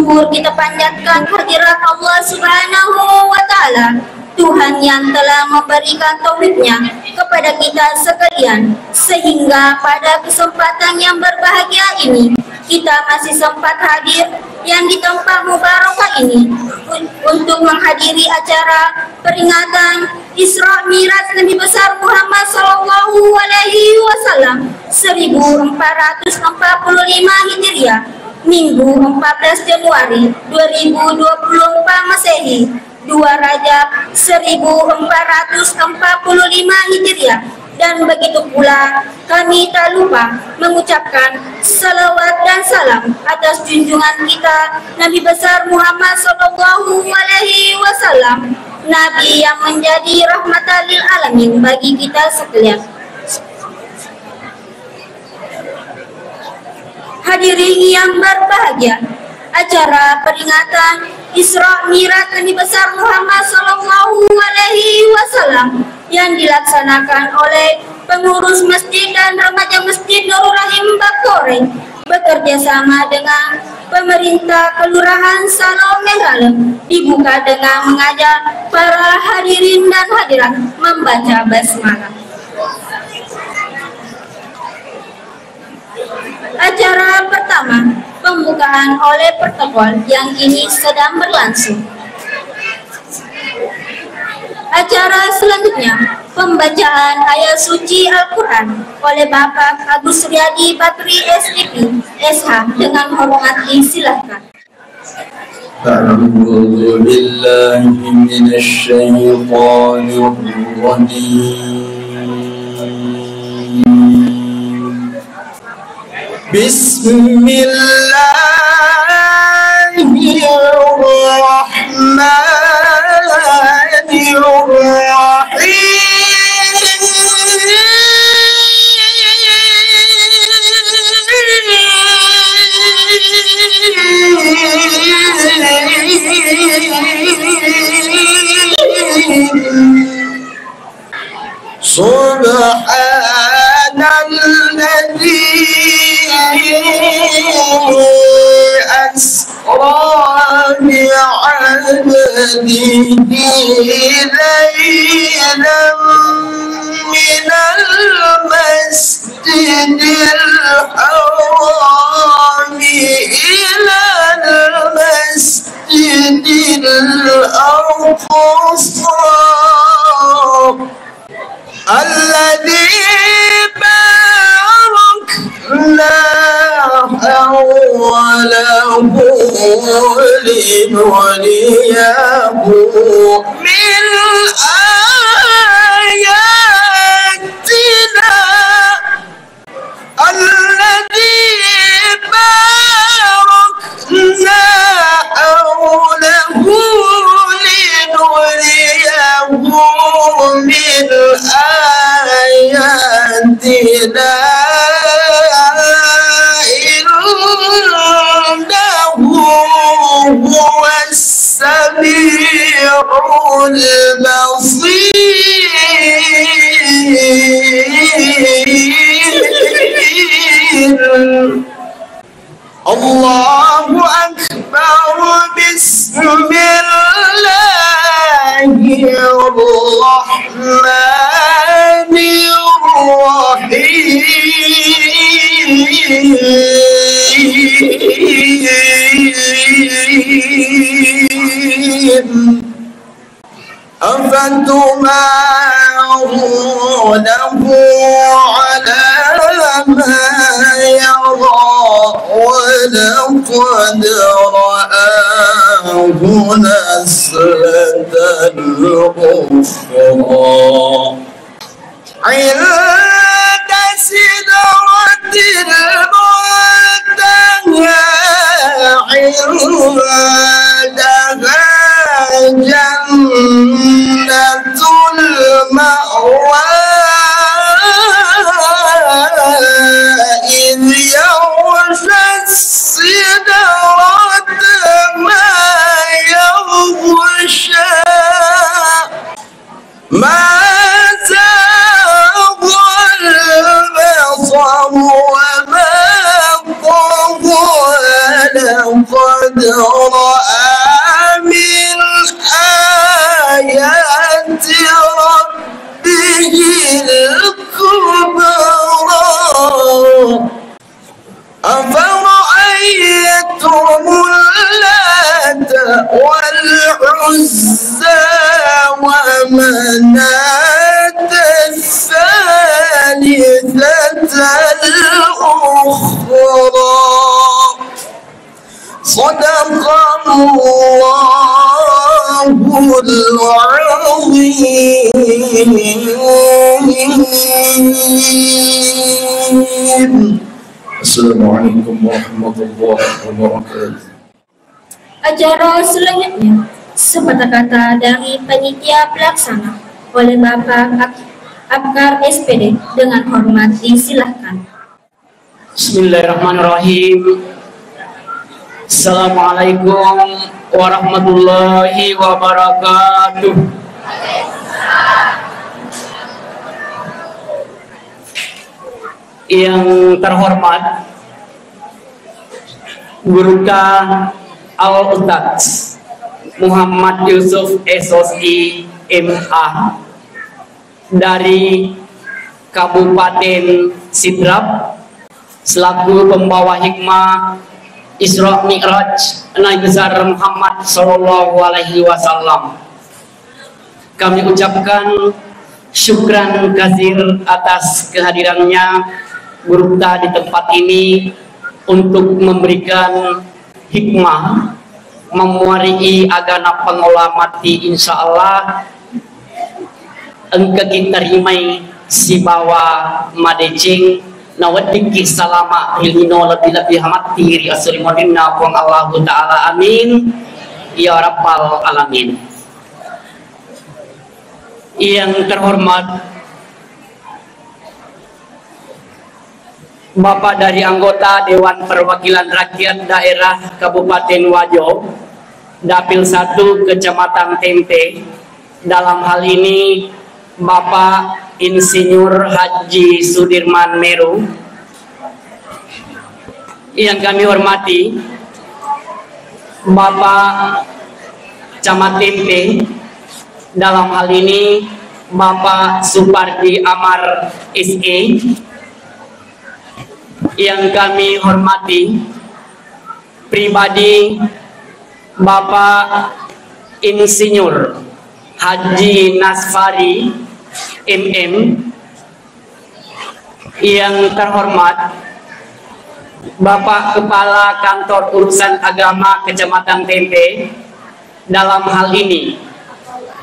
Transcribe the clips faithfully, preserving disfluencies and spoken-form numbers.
Syukur kita panjatkan kehadirat Allah Subhanahu wa Ta'ala, Tuhan yang telah memberikan taufiknya kepada kita sekalian, sehingga pada kesempatan yang berbahagia ini, kita masih sempat hadir yang di tempat mubarakah ini un-, untuk menghadiri acara peringatan Isra Mi'raj Nabi besar Muhammad sallallahu alaihi wasallam seribu empat ratus empat puluh lima Hijriah, Minggu empat belas Januari dua ribu dua puluh empat Masehi, dua Rajab seribu empat ratus empat puluh lima Hijriah, dan begitu pula kami tak lupa mengucapkan salawat dan salam atas junjungan kita Nabi besar Muhammad sallallahu alaihi wasallam, Nabi yang menjadi rahmatan lil alamin bagi kita sekalian. Hadirin yang berbahagia, acara peringatan Isra Mi'raj Nabi besar Muhammad sallallahu alaihi wasallam yang dilaksanakan oleh pengurus masjid dan remaja Masjid Nurul Rahim Bakore bekerja sama dengan pemerintah Kelurahan Salome Ralem dibuka dengan mengajak para hadirin dan hadirat membaca basmalah. Acara pertama, pembukaan oleh protokol yang kini sedang berlangsung. Acara selanjutnya, pembacaan ayat suci Al-Quran oleh Bapak Agus Riyadi Bakri, S I P, S H, dengan hormat disilahkan. أعوذ بالله من الشيطان الرجيم. بسم الله الرحمن الرحيم. سبحان الذي أسرى بعبده ليلا من المسجد الحرام إلى المسجد الأقصى الذي باركنا حوله لنريه من آياتنا. الذي باركنا حوله لنريه من آياتنا، إنه هو السميع البصير. الله أكبر. بسم الله الرحمن الرحيم. أفتمارونه على ما يرى ولقد رآه نزلة أخرى عند سدرة المنتهى عندها جنة المأوى إذ يغشى السدرة ما يغشى ما زاغ البصر وما طغى لقد العزى ومناة الثالثة الأخرى. صدق الله العظيم. السلام عليكم ورحمة الله وبركاته. Acara selanjutnya, sepatah kata dari panitia pelaksana oleh Bapak Ab-, Abkar S P D, dengan hormat disilahkan. Bismillahirrahmanirrahim. Assalamualaikum warahmatullahi wabarakatuh. Yang terhormat Gurutta Al Ustaz Muhammad Yusuf S O S I M A dari Kabupaten Sidrap, selaku pembawa hikmah Isra Mi'raj Nabi Besar Muhammad Sallallahu Alaihi Wasallam. Kami ucapkan syukran kasir atas kehadirannya Gurutta di tempat ini untuk memberikan hikmah, memmuarii agana pengolah mati, insya Allah engka kita rimai sibawa madeceng, naweddikki salama ri lino lebbi-lebbi matti ri esso ri munrinna Puang Allahu Ta'ala. Amin ya rabbal alamin. Yang terhormat Bapak dari anggota Dewan Perwakilan Rakyat Daerah Kabupaten Wajo, Dapil satu Kecamatan Tempe, dalam hal ini Bapak Insinyur Haji Sudirman Meru, yang kami hormati Bapak Camat Tempe, dalam hal ini Bapak Supardi Amar S E, yang kami hormati pribadi Bapak Insinyur Haji Nasfari M M, yang terhormat Bapak Kepala Kantor Urusan Agama Kecamatan Tempe, dalam hal ini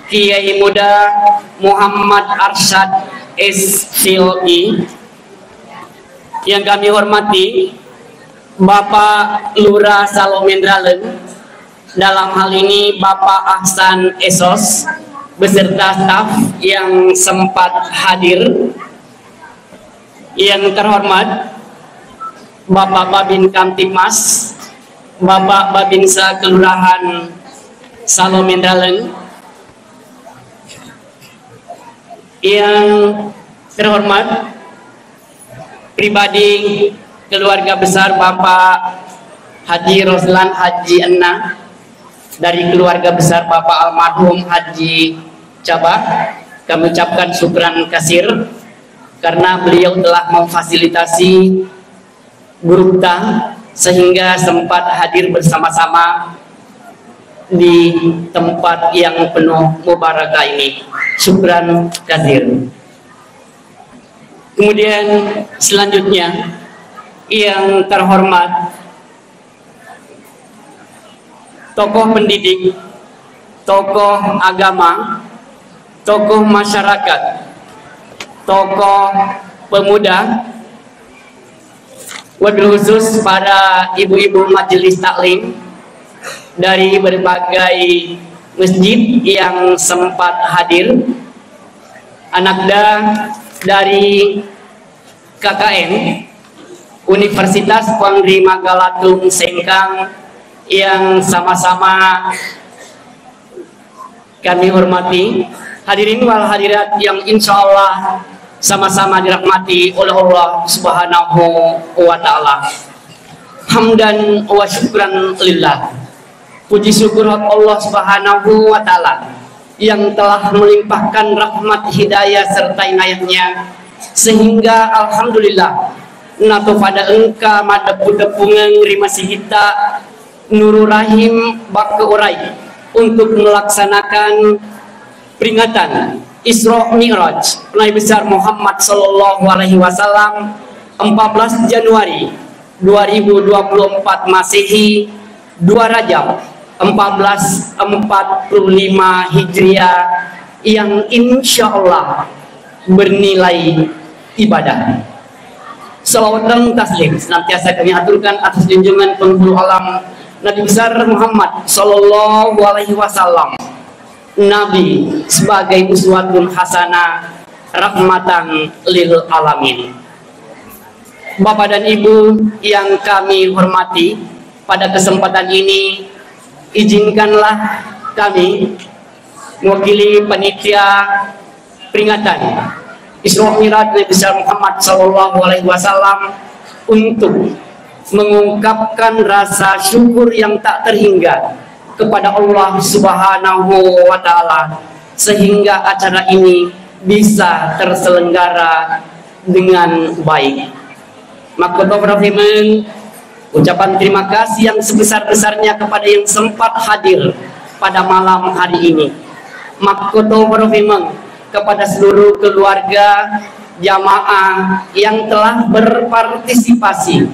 Kiai Muda Muhammad Arsyad S Filki, yang kami hormati Bapak Lurah Salo Mendraleng, dalam hal ini Bapak Ahsan S O S beserta staf yang sempat hadir, yang terhormat Bapak Babin Kamtibmas, Bapak Babinsa Kelurahan Salo Mendraleng, yang terhormat pribadi keluarga besar Bapak Haji Roslan Haji Enna, dari keluarga besar Bapak almarhum Haji Cabah, kami ucapkan syukran kasir karena beliau telah memfasilitasi Gurutta sehingga sempat hadir bersama-sama di tempat yang penuh mubarakah ini. Syukran kasir. Kemudian selanjutnya, yang terhormat tokoh pendidik, tokoh agama, tokoh masyarakat, tokoh pemuda, wabil khusus para ibu-ibu majelis taklim dari berbagai masjid yang sempat hadir, anakda dari K K N Universitas Puang Ri Magalatung Sengkang yang sama-sama kami hormati, hadirin wal hadirat yang insya Allah sama-sama dirahmati oleh Allah Subhanahu wa Ta'ala. Hamdan wa syukran lillah. Puji syukur Allah Subhanahu wa Ta'ala yang telah melimpahkan rahmat, hidayah, serta inayahnya, sehingga alhamdulillah nato pada engka maddeppu-deppungeng ri masigitta Nurul Rahim Bakke Urai, untuk melaksanakan peringatan Isra Mi'raj Nabi besar Muhammad sallallahu alaihi wasallam, empat belas Januari dua ribu dua puluh empat Masehi, dua Rajab empat belas empat puluh lima Hijriah, yang insya Allah bernilai ibadah. Salawat dan taslim senantiasa kami aturkan atas junjungan penghulu alam Nabi besar Muhammad sallallahu alaihi wasallam. Nabi sebagai uswatun hasanah, rahmatan lil alamin. Bapak dan Ibu yang kami hormati, pada kesempatan ini izinkanlah kami mewakili panitia peringatan Isra Mi'raj Nabi besar Muhammad sallallahu alaihi wasallam untuk mengungkapkan rasa syukur yang tak terhingga kepada Allah Subhanahu wa Ta'ala, sehingga acara ini bisa terselenggara dengan baik. Makkotoparo memeng ucapan terima kasih yang sebesar-besarnya kepada yang sempat hadir pada malam hari ini. Makkotoparo memeng kepada seluruh keluarga jamaah yang telah berpartisipasi,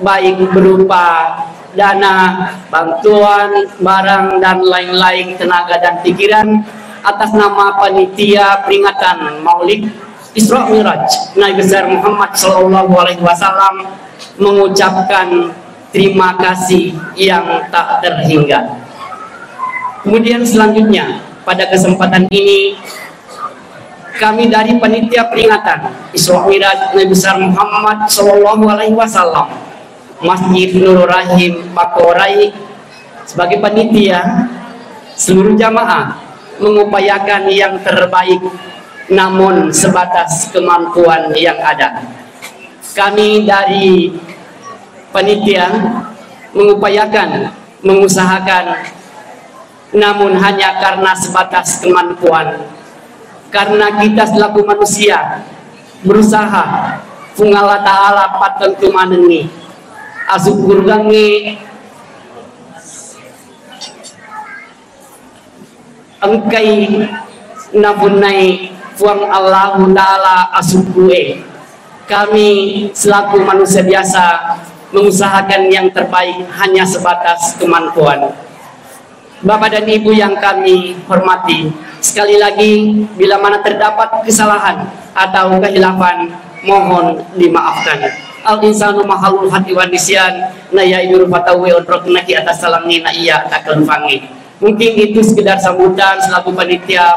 baik berupa dana, bantuan, barang, dan lain-lain, tenaga dan pikiran, atas nama panitia peringatan Maulid Isra Mi'raj Nabi besar Muhammad sallallahu alaihi wasallam, mengucapkan terima kasih yang tak terhingga. Kemudian selanjutnya, pada kesempatan ini, kami dari panitia peringatan Isra Mi'raj Nabi besar Muhammad sallallahu alaihi wasallam, Masjid Nurul Rahim Pakorai, sebagai panitia, seluruh jamaah mengupayakan yang terbaik, namun sebatas kemampuan yang ada. Kami dari panitia mengupayakan, mengusahakan, namun hanya karena sebatas kemampuan. Karena kita selaku manusia berusaha, Puang Allah Ta'ala pattentu manenni. Asukkurugangngi engkai napunnai Puang Allahu Ta'ala asukku'e. Kami selaku manusia biasa mengusahakan yang terbaik hanya sebatas kemampuan. Bapak dan Ibu yang kami hormati, sekali lagi, bila mana terdapat kesalahan atau kehilafan, mohon dimaafkan. Al insanu mahalul hati wa nisyan, na ya ibu rupa tawe onrok naki atas salangi na iya tak kelupangi. Mungkin itu sekedar sambutan selaku panitia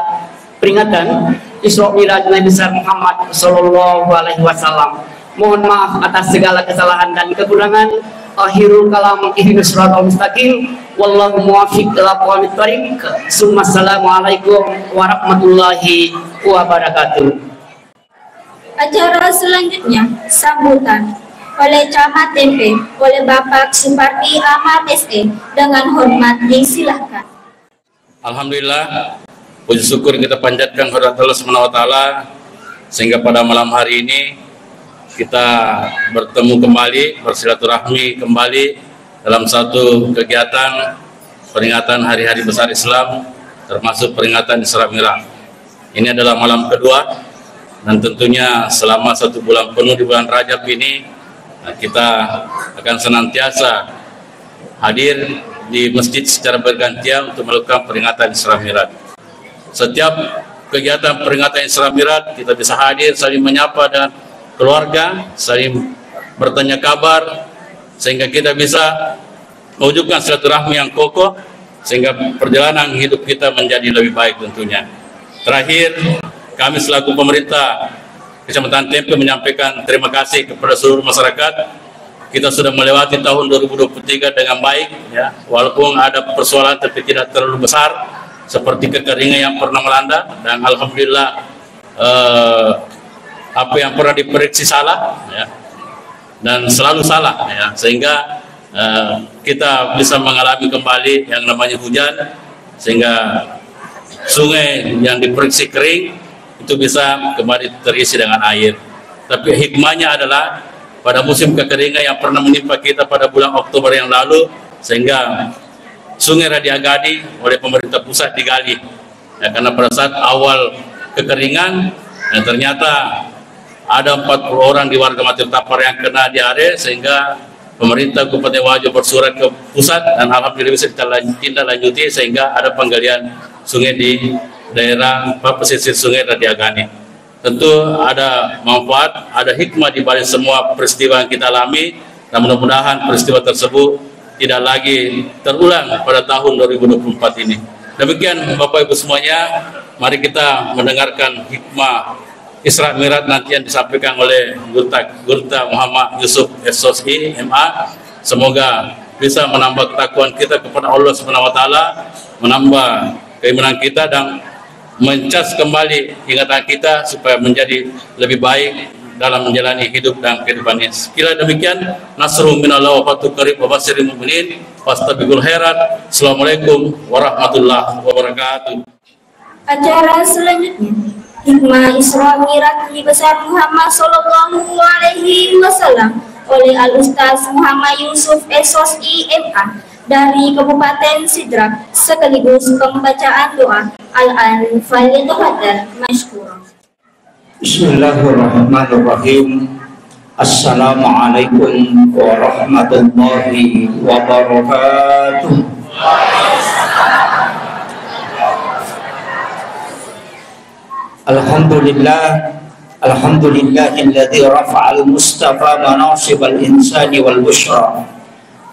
peringatan Isra Mi'raj Nabi besar Muhammad sallallahu alaihi wasallam. Mohon maaf atas segala kesalahan dan kekurangan. Akhirul kalam, ihdinas siratal mustaqim. Wallahu muwaffiq ila aqwamit thariq. Summa assalamualaikum warahmatullahi wabarakatuh. Acara selanjutnya, sambutan oleh Camat Tempe, oleh Bapak Supardi Ahmad S E, dengan hormat disilahkan. Alhamdulillah, puji syukur kita panjatkan kehadirat Allah Subhanahu wa Ta'ala, sehingga pada malam hari ini kita bertemu kembali, bersilaturahmi kembali dalam satu kegiatan peringatan hari-hari besar Islam, termasuk peringatan Isra Mi'raj. Ini adalah malam kedua, dan tentunya selama satu bulan penuh di bulan Rajab ini, nah, kita akan senantiasa hadir di masjid secara bergantian untuk melakukan peringatan Isra Mi'raj. Setiap kegiatan peringatan Isra Mi'raj, kita bisa hadir, saling menyapa dengan keluarga, saling bertanya kabar, sehingga kita bisa mewujudkan silaturahmi yang kokoh, sehingga perjalanan hidup kita menjadi lebih baik tentunya. Terakhir, kami selaku pemerintah Kecamatan Tempe menyampaikan terima kasih kepada seluruh masyarakat. Kita sudah melewati tahun dua ribu dua puluh tiga dengan baik, ya. Walaupun ada persoalan, tapi tidak terlalu besar seperti kekeringan yang pernah melanda, dan alhamdulillah, eh, apa yang pernah diprediksi salah, ya, dan selalu salah, ya, sehingga, eh, kita bisa mengalami kembali yang namanya hujan, sehingga sungai yang diprediksi kering itu bisa kembali terisi dengan air. Tapi hikmahnya adalah pada musim kekeringan yang pernah menimpa kita pada bulan Oktober yang lalu, sehingga Sungai Radiagani oleh pemerintah pusat digali. Ya, karena pada saat awal kekeringan, ya, ternyata ada empat puluh orang di warga Matir Tapar yang kena diare, sehingga pemerintah Kabupaten Wajo bersurat ke pusat dan alhamdulillah bisa ditindaklanjuti sehingga ada penggalian sungai di daerah, apa, pesisir Sungai Radiagani. Tentu ada manfaat, ada hikmah di balik semua peristiwa yang kita alami, dan mudah-mudahan peristiwa tersebut tidak lagi terulang pada tahun dua ribu dua puluh empat ini. Demikian, Bapak Ibu semuanya, mari kita mendengarkan hikmah Isra Mi'raj nanti yang disampaikan oleh Gurta, Gurta Muhammad Yusuf, S O S I, M A. Semoga bisa menambah ketakwaan kita kepada Allah Subhanahu wa Ta'ala, menambah keimanan kita, dan mencas kembali ingatan kita supaya menjadi lebih baik dalam menjalani hidup dan kehidupan ini. Sekira demikian, nasrun minallah wa fathun qarib wa basyiril mu'minin, fastabiqul khairat. Assalamualaikum warahmatullahi wabarakatuh. Acara selanjutnya, hikmah Isra Mi'raj Nabi besar Muhammad sallallahu alaihi wasallam oleh Al Ustaz Muhammad Yusuf, S O S I, M A, dari Kabupaten Sidrap, sekaligus pembacaan doa. Al-an falyatafaddal mashkura. Bismillahirrahmanirrahim. Assalamualaikum warahmatullahi wabarakatuh. Alhamdulillah, alhamdulillahilladzi rafa'al mustafa manasibal insani wal busyra.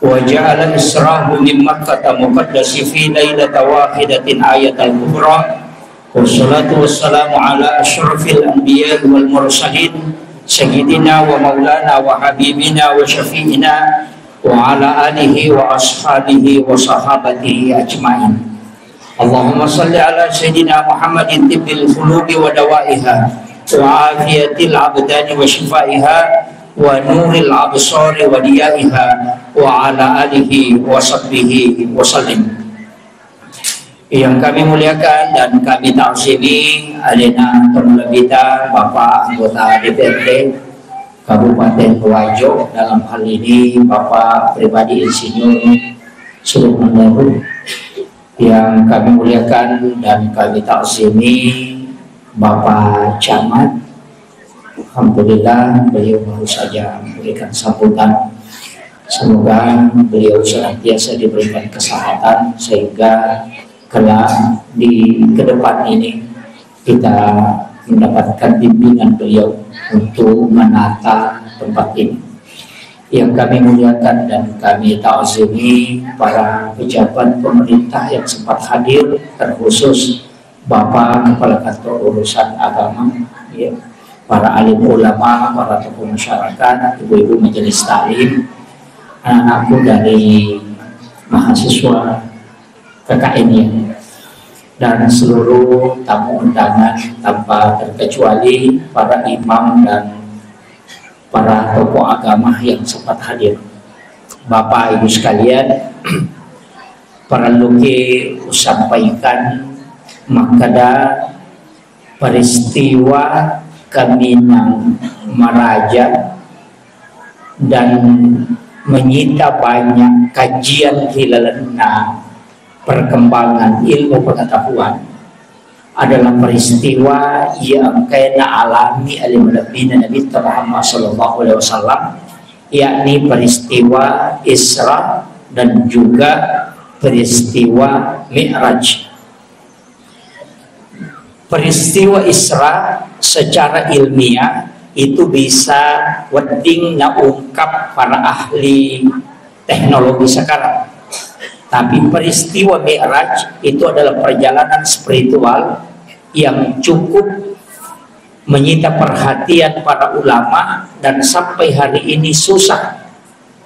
Wa ja'ala israhu min Makkata muqaddasi fi lailata wahidatin ayatal kubra. Wassalatu wassalamu ala asyrafil anbiya'i wal mursalin, sayyidina wa maulana wa habibina wa syafi'ina, wa ala alihi wa ashabihi wa sahabatihi ajma'in. Allahumma salli ala Sayyidina Muhammadin tibbil qulubi wa dawaiha, wa afiyatil abdani wa shifaiha, wa nuril absari wa diyaiha, wa ala alihi wa sahbihi wa sallim. Yang kami muliakan dan kami ta'zimi, alena tomalebbita Bapak anggota D P R D Kabupaten Wajo, dalam hal ini Bapak Pribadi Insinyur Suluk Mandaru. Yang kami muliakan dan kami ta'zimi Bapak Camat, alhamdulillah beliau baru saja memberikan sambutan. Semoga beliau senantiasa diberikan kesehatan sehingga kelak di ke depan ini kita mendapatkan bimbingan beliau untuk menata tempat ini. Yang kami muliakan dan kami ta'zimi para pejabat pemerintah yang sempat hadir, terkhusus Bapak Kepala Kantor Urusan Agama, ya, para alim ulama, para tokoh masyarakat, ibu-ibu majelis taklim, anak-anakku dari mahasiswa K K N I, dan seluruh tamu undangan tanpa terkecuali para imam dan para tokoh agama yang sempat hadir. Bapak Ibu sekalian, parelluki usampaikan makkeda peristiwa Kaminang Maraja dan menyita banyak kajian ri lalenna perkembangan ilmu pengetahuan adalah peristiwa yang kena alami oleh Nabi Nabi Muhammad sallallahu alaihi wasallam, yakni peristiwa Isra dan juga peristiwa Mi'raj. Peristiwa Isra secara ilmiah itu bisa wedding naungkap para ahli teknologi sekarang. Tapi peristiwa Mi'raj itu adalah perjalanan spiritual yang cukup menyita perhatian para ulama dan sampai hari ini susah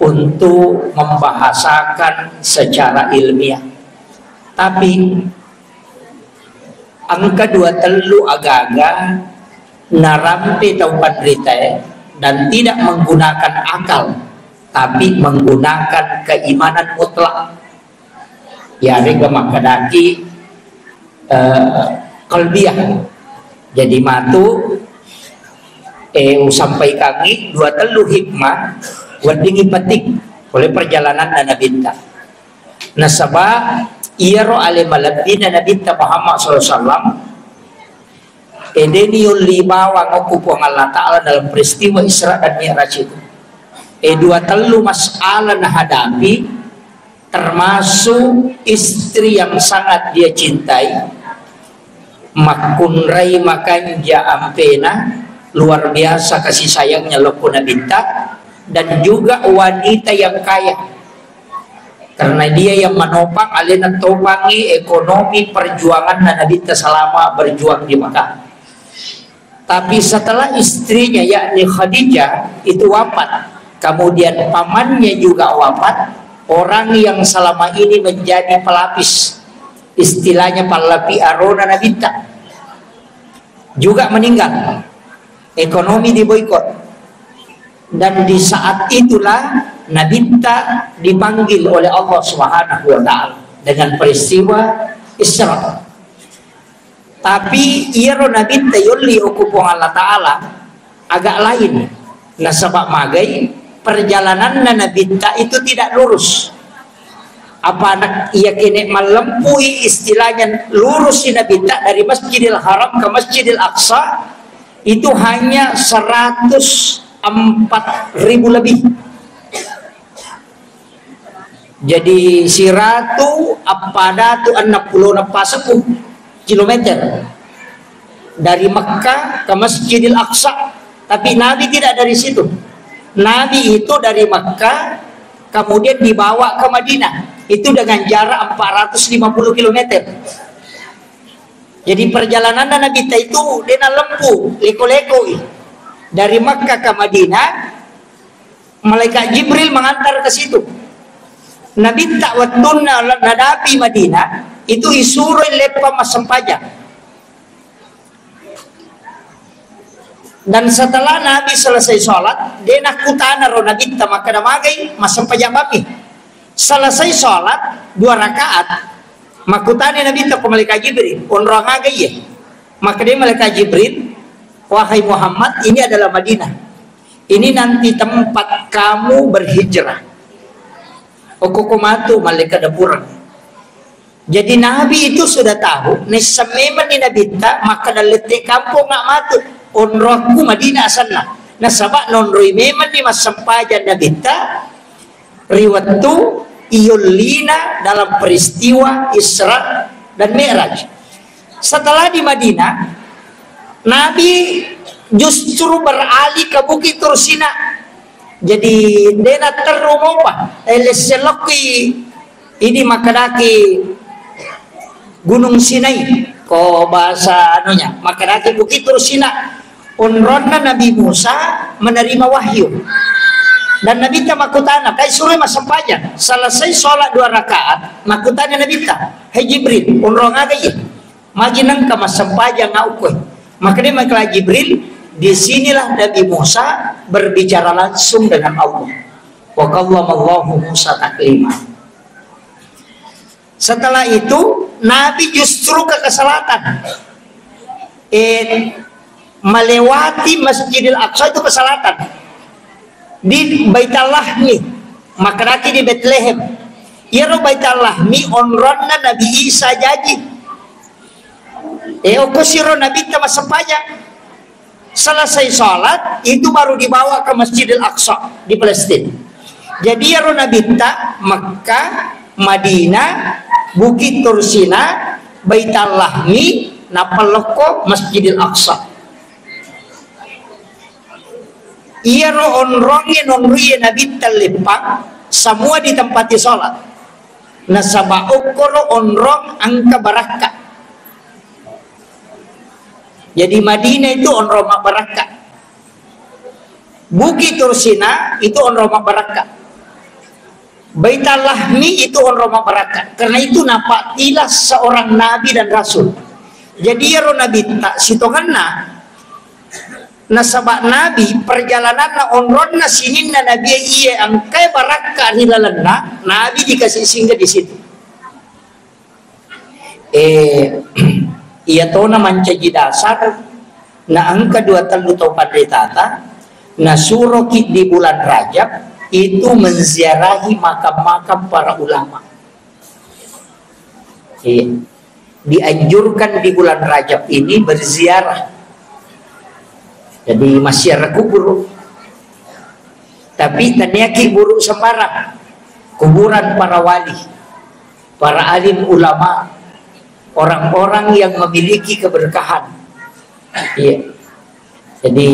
untuk membahasakan secara ilmiah. Tapi engka dua tellu agaga narampe tau panritae dan tidak menggunakan akal, tapi menggunakan keimanan mutlak. Yarega makkedaki, eh, qalbiyah. Jadi matu, eh, usampaikangi dua tellu hikmah weddingi petik oleh perjalanan Nabitta. Nasaba iyaro ale malebbina Nabitta Muhammad sallallahu alaihi wasallam, edeni yolli bawang okko Puang Allah Ta'ala dalam peristiwa Isra dan Mi'raj itu. E, dua tellu masalah nahadapi, termasuk istri yang sangat dia cintai, makkunrai makanja ampena, luar biasa kasih sayangnya lokko Nabitta, dan juga wanita yang kaya. Karena dia yang menopang, alena topangi ekonomi perjuangan Nabitta selama berjuang di Mekah. Tapi setelah istrinya, yakni Khadijah, itu wafat, kemudian pamannya juga wafat, orang yang selama ini menjadi pelapis, istilahnya pallapi arona Nabitta, juga meninggal. Ekonomi diboikot. Dan di saat itulah Nabitta dipanggil oleh Allah Subhanahu wa Ta'ala dengan peristiwa Isra. Tapi iyaro Nabitta yolli okko Puang Allah Ta'ala agak lain. Nasaba magai, perjalananna Nabitta itu tidak lurus. Apa anak iya kene mallempui, istilahnya lurus si Nabitta dari Masjidil Haram ke Masjidil Aqsa itu hanya seratus empat ribu lebih. Jadi, siratu appadatu enneng pulo nappasekku kilometer dari Mekah ke Masjidil Aqsa. Tapi Nabi tidak dari situ. Nabi itu dari Mekah, kemudian dibawa ke Madinah. Itu dengan jarak empat ratus lima puluh kilometer. Jadi, perjalanan Nabi itu dia lempuh, leko-lekoi. Dari Mekah ke Madinah, Malaikat Jibril mengantar ke situ. Nabitta wettunna nadapi Madinah, itu isuroi leppa massempajang. Dan setelah Nabi selesai sholat, de nakkutana ro Nabitta makkeda, "Magai massempajang bammi?" Selesai sholat dua rakaat, makkutana Nabitta ko Malaikat Jibril, "Onrong aga iye?" Makkeda Malaikat Jibril, "Wahai Muhammad, ini adalah Madinah. Ini nanti tempat kamu berhijrah." Okko ko matu malaikat dapureng. Jadi Nabi itu sudah tahu, naisseng memang ni Nabitta, maka dalette kampung nggak matu. Onroku Madinah asenna. Nasaba nonroi memang ni massempajang Nabitta, ri wettu iyollina dalam peristiwa Isra dan Mi'raj. Setelah di Madinah, Nabi justru beralih ke Bukit Tursina. Jadi, dena terru mopa, eh, lesselokki ini makkedaki Gunung Sinai, ko bahasa anunya, makkedaki Bukit Tursina. Onronna Nabi Musa menerima wahyu. Dan Nabitta makkutana, kai suroi massempajang. Selesai sholat dua rakaat, makkutana Nabitta, "Hai Jibril, onrong aga iye? Magi nengka massempajang aukkue?" Makanya Malaikat Jibril, di sinilah Nabi Musa berbicara langsung dengan Allah. Wa kallamallahu Musa taklima. Setelah itu, Nabi justru ke, ke selatan. Eh, melewati Masjidil Aqsa itu ke selatan. Di Baitul Lahmi, makkedaki di Betlehem. Iyaro Baitul Lahmi onronna Nabi Isa jaji. Eh, okko siro Nabitta massempajang. Selesai sholat, itu baru dibawa ke Masjidil Aqsa di Palestina. Jadi, iyaro Nabitta Makkah, Madinah, Bukit Tursina, Baitul Lahmi, nappa lokko Masjidil Aqsa. Iyaro onrongnge nonrie Nabitta leppang, semua ditempati sholat. Nasaba okkoro onrong engka barakka. Jadi Madinah itu onrong mabbarakka. Bukit Tursina itu onrong mabbarakka. Baitul Lahmi itu onrong mabbarakka. Karena itu napattila seorang nabi dan rasul. Jadi iyaro Nabitta sitongenna, nasaba Nabi perjalananna onronna sininna Nabi iye engkae barakka ri lalenna, Nabi dikasih singgah di situ. Eh, iya tona mancaji dasar, na engka dua tellu tau panritata, nasuroki di bulan Rajab itu menziarahi makam-makam para ulama. Iya. Dianjurkan di bulan Rajab ini berziarah. Jadi, massiarah kubur. Tapi taniaki buru sembarang. Kuburan para wali, para alim ulama, orang-orang yang memiliki keberkahan. Iya. Jadi,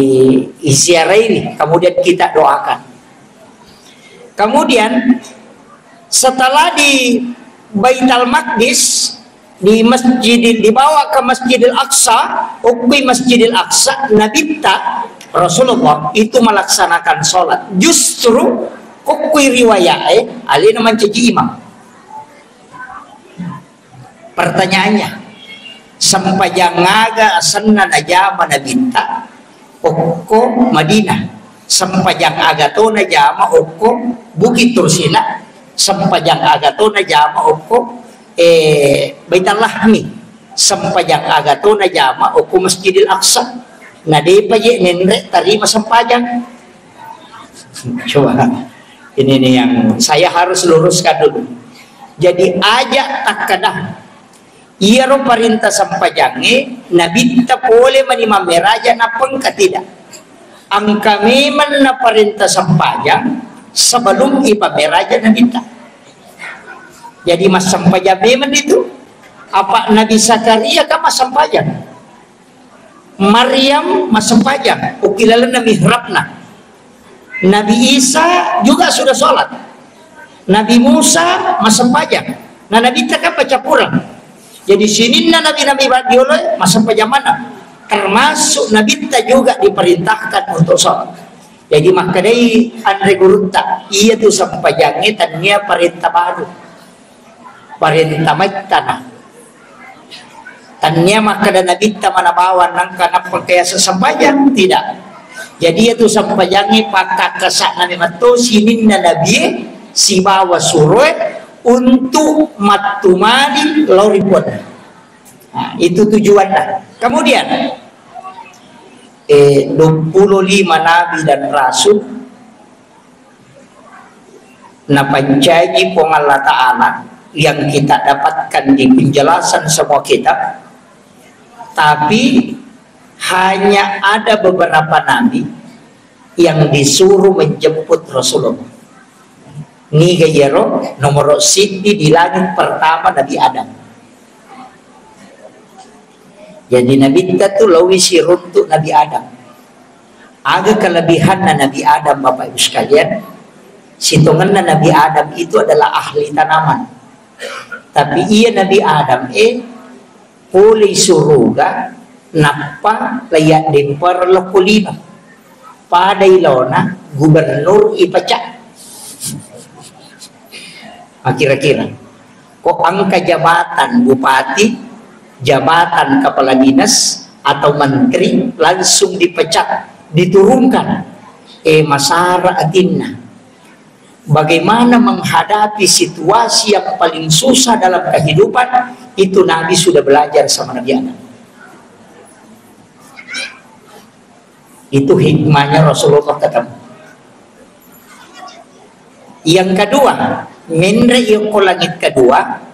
iziarahi, kemudian kita doakan. Kemudian, setelah di Baitul Maqdis, di Masjidil, dibawa ke Masjidil Aqsa, okkoe Masjidil Aqsa, Nabitta, Rasulullah itu melaksanakan sholat. Justru, okkoe riwayat, eh, alena mancaji imam. Pertanyaannya, sempajang aga asenna najama Nabitta okko Madinah? Sempajang aga to najama okko Bukit Tursina? Sempajang aga to najama okko, eh, Baitul Lahmi? Sempajang aga to najama okko Masjidil Aqsa? Na depa je nenre tarima sempajang. Coba, ini nih yang saya harus luruskan dulu. Jadi, aja takkada iyaro parenta sempajangnge Nabitta pole mani mammeraja nappa engka, tidak. Engka memang na parenta sempajang sebelum ipammeraja Nabitta. Jadi, massempajang memang itu. Apa Nabi Zakaria kan massempajang? Maryam massempajang, okko lalenna mihrabna. Nabi Isa juga sudah sholat. Nabi Musa massempajang. Nah, Nabitta kan paccappureng. Jadi, sininna nabi-nabi ba-, dioloe massempajang maneng. Termasuk Nabitta juga diperintahkan untuk sholat. Jadi, makkedai anre gurutta, iya tu sempajangnge tania parenta baru. Parenta maittana. Tania makkeda Nabitta mana bawang nangka nappa kayasa sempajang, tidak. Jadi, iya tu sempajangnge pakkakkasa'na memang to sininna nabie sibawa suroe untuk mattumali lao ri Puanna. Nah, itu tujuanna. Kemudian, eh, dua puluh lima nabi dan rasul napancaji Puang Allah Ta'ala yang kita dapatkan di penjelasan semua kitab, tapi hanya ada beberapa nabi yang disuruh menjemput Rasulullah. Niga iyaro? Nomoro siddi di langit pertama Nabi Adam. Jadi, Nabitta tu laowi siruntuk Nabi Adam. Aga kelebihanna Nabi Adam, Bapak Ibu sekalian? Sitongenna Nabi Adam itu adalah ahli tanaman. Tapi iya Nabi Adam, eh, polei suruga, nappa laiyaddempereng lokko lino. Pada ilona gubernur ipecat. Ah, kira-kira. Kok engka jabatan bupati, jabatan kepala dinas, atau menteri langsung dipecat, diturunkan? Eh, masara atinna. Bagaimana menghadapi situasi yang paling susah dalam kehidupan, itu Nabi sudah belajar sama Nabi Adam. Itu hikmahnya Rasulullah ketemu. Yang kedua, menre yokko langit kedua,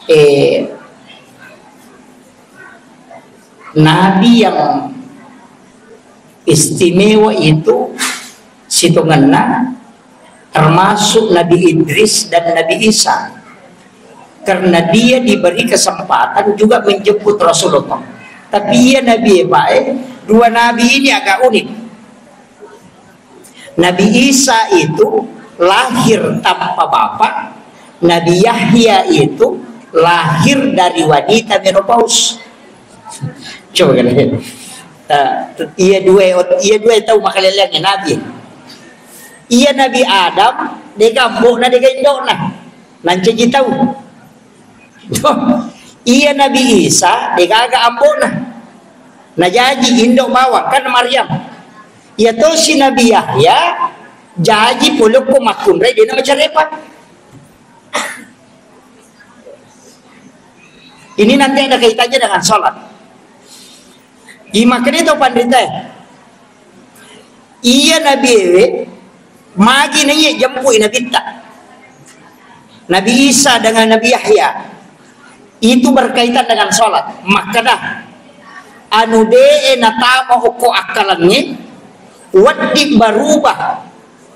eh, Nabi yang istimewa itu sitongenna termasuk Nabi Idris dan Nabi Isa. Karena dia diberi kesempatan juga menjemput Rasulullah. Tapi iya Nabi, Pak, eh, dua nabi ini agak unik. Nabi Isa itu lahir tanpa bapak, Nabi Yahya itu lahir dari wanita menopaus. Coba kan? Eh, iya dua, iya dua tau makaleleang nabi. Iya Nabi Adam, dega ambo'na, dega indo'na. Nancaji tau. Iya Nabi Isa, degaga ambo'na. Najaji indo bawang, kan Maryam. Iya tosi Nabi Yahya, jaji polokko makkunrai, dena macarepa. Ini nanti ada kaitannya dengan sholat. Imakkeda to panritae. Iya Nabi ewe, magi naiye jempui Nabitta. Nabi Isa dengan Nabi Yahya. Itu berkaitan dengan sholat. Makkeda, anu de'e natama okko akkalengnge, wedding berubah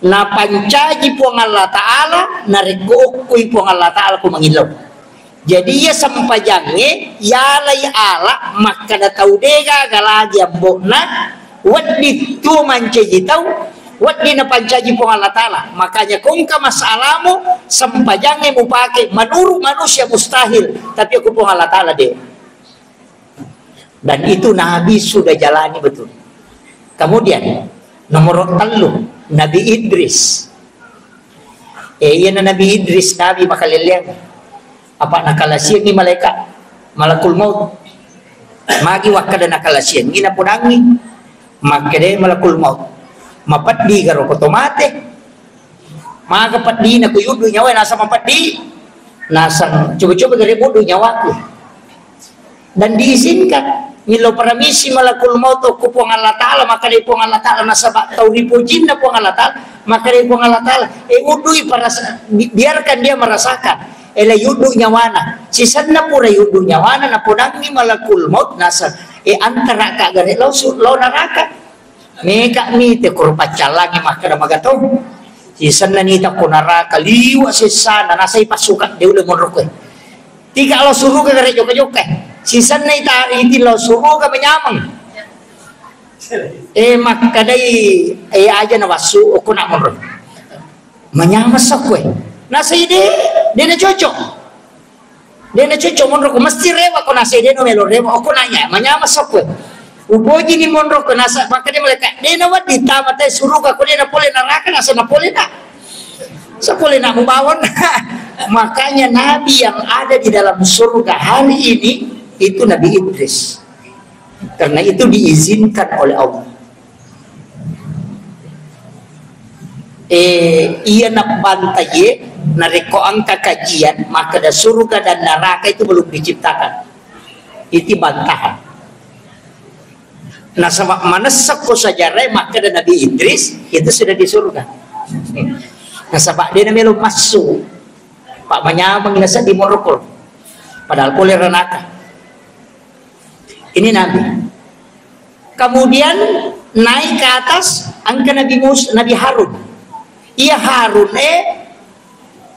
napancaji Puang Allah Ta'ala, narekko okkoi Puang Allah Ta'ala ko mangillau. Jadi, iya sempajangnge, yalai ala, makkeda tau de'gaga lagi ambo'na, wedding tuo mancaji tau, wedding napancaji Puang Allah Ta'ala. Makanya, ko engka masalamu, sempajangnge mupake, menurut manusia mustahil, tapi okko Puang Allah Ta'ala de'. Dan itu Nabi sudah jalani betul. Kemudian, nomor tellu, Nabi Idris. Eh, iyana Nabi Idris, Nabi makalelleang. Apa nakalasiangngi malaikat, malakul maut. Magi wakkeda nakalasiangngi, napodangngi. Makkeda malakul maut, mapeddi garo ko to mate. Maga peddina ko yuddu nyawa, naseng mapeddi. Naseng, coba-coba gare buddu nyawaku. Dan diizinkan. Millau paramisi malakul maut ko Puang Allah Ta'ala, maka dari Puang Allah Ta'ala, nasaba tau ripojinna Puang Allah Ta'ala, maka dari Puang Allah Ta'ala, eh, udui paras-, bi-, biarkan dia merasakan. Ela yuddu nyawana. Sisenna pura yuddu nyawana, napodangngi malakul maut, naseng, eh, antara ka gare lao su-, lao neraka. Meka'mi te koro paccallangi makkeda magatau. Sisenna nita ko naraka liwa sessana, nasai passuka de ulle monro koe. Tiga lao suruga gare jokka-jokka. Sisenna ita iti lao suruga menyameng. Eh, makkedai, eh, aja na wassu, okko nak monro. Manyameng sa koe. Nasai de, de na cocok. De na cocok monro ko, mesti rewa ko, nasai de no melo rewa, okko nanya, manyameng sa koe. Upojini monro ko, nasa, makkeda malaikat, de na wedding tama te suruga ko, de na pole neraka, nasa na pole na. Sa pole na mubawon. Makanya Nabi yang ada di dalam surga hari ini itu Nabi Idris. Karena itu diizinkan oleh Allah. Eh, iya nabbantaie, narekko engka kajian, makkeda surga dan neraka itu belum diciptakan. Itu bantahan. Nasaba manessa ko sejarah, makkeda Nabi Idris itu sudah di surga. Nasaba de na melo massu. Pak manyameng nasa di morokol. Padahal pole ranaka. Ini Nabi. Kemudian naik ke atas, engka Nabi Mus-, Nabi Harun. Iya Harun, eh,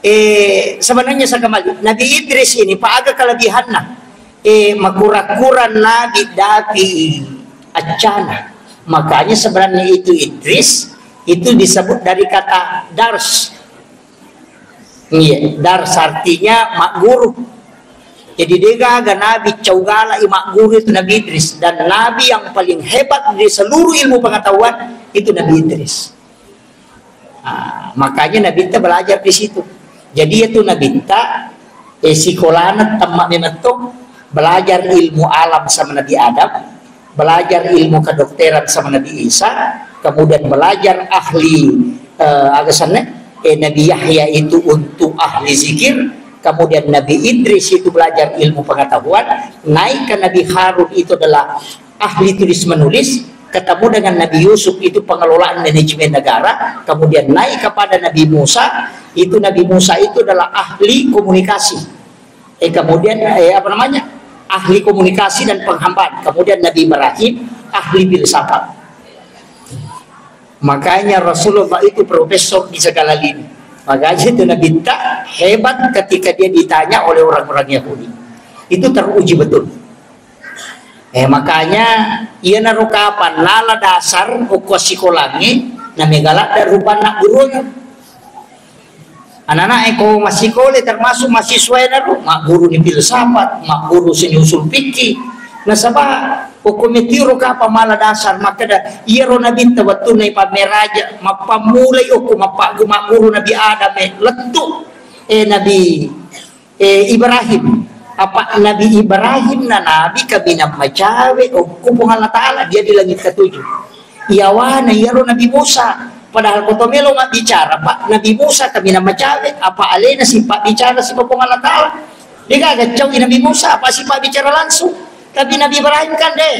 eh, sebenarnya saya kembali. Nabi Idris ini, Pak, aga kelebihanna. Eh, makura-kura Nabi dapi accana. Makanya sebenarnya itu Idris, itu disebut dari kata dars. Iya, dars artinya mak guru. Jadi, de gaga nabi cau galak i mak guru itu Nabi Idris. Dan nabi yang paling hebat di seluruh ilmu pengetahuan itu Nabi Idris. Ah, makanya Nabi kita belajar di situ. Jadi, itu Nabi kita, eh, sikolana temma memang to belajar ilmu alam sama Nabi Adam, belajar ilmu kedokteran sama Nabi Isa, kemudian belajar ahli, eh, aga senna, eh, Nabi Yahya itu untuk ahli zikir, kemudian Nabi Idris itu belajar ilmu pengetahuan, naik ke Nabi Harun itu adalah ahli tulis menulis, ketemu dengan Nabi Yusuf itu pengelolaan manajemen negara, kemudian naik kepada Nabi Musa, itu Nabi Musa itu adalah ahli komunikasi. Eh, kemudian, eh, apa namanya? Ahli komunikasi dan penghambaan. Kemudian Nabi Ibrahim, ahli filsafat. Makanya Rasulullah itu profesor di segala lini. Makanya itu Nabi ta hebat ketika dia ditanya oleh orang-orang Yahudi. Itu teruji betul. Eh, makanya, iya naro kapan lala dasar, okko sikolangi, na megaladda rupanna gurunna. Anak-anak e ko massikole, termasuk mahasiswa e naro, magguru ni filsafat, magguru seni usul fikih. Nasaba, okko metiro kapang mala dasar, makkeda, iyaro nabitta wettunna ipammeraja, mappammulai okko mappagu-, magguru Nabi Adam e, lettu, eh, Nabi, eh, Ibrahim. Apa Nabi Ibrahim na nabi kaminang macawe okko Puang Allah Ta'ala, dia di langit ketujuh. Iyawana iyaro Nabi Musa. Padahal ko to melo mabbicara, Pak, Nabi Musa kaminang macawe, apa alena sipabbicara sipa Puang Allah Ta'ala. De gaga cau i Nabi Musa, apa sipabbicara langsung. Tapi Nabi Ibrahim kan de.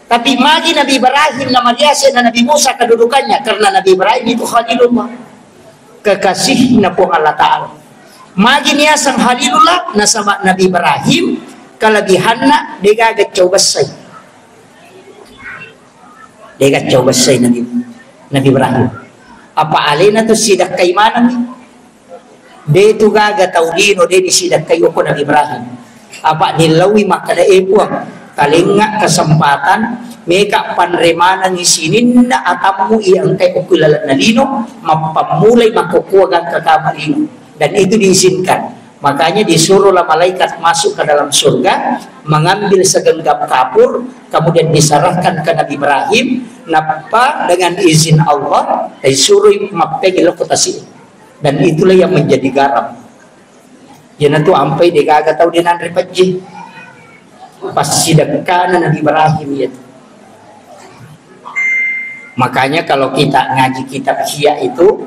Tapi magi Nabi Ibrahim na mariase na Nabi Musa kedudukannya, karena Nabi Ibrahim itu Khalilullah. Kekasihna Puang Allah Ta'ala. Magi niaseng Khalilullah? Nasaba Nabi Ibrahim kelebihanna degaga cau bessai. Degaga cau bessai Nabi, Nabi Ibrahim. Apa alena tu sidakkai manenni. De tu gaga tau lino de disidakkai okko Nabi Ibrahim. Apa nillaui makkeda, "E Puang, talengnga kesempatan, meka panre manengngi sininna atammu iya engkai okko ilalenna lino, mappammulai makkokkoa gangka kama lino." Dan itu diizinkan. Makanya disuruhlah malaikat masuk ke dalam surga, mengambil segenggam kapur, kemudian diserahkan ke Nabi Ibrahim, nappa dengan izin Allah, disuruh mappegi lokotasi. Dan itulah yang menjadi garam. Iyanatu ampai degaga tau de nanre pejje. Passidekkana Nabi Ibrahim iyatu. Makanya kalau kita ngaji kitab Ihya itu,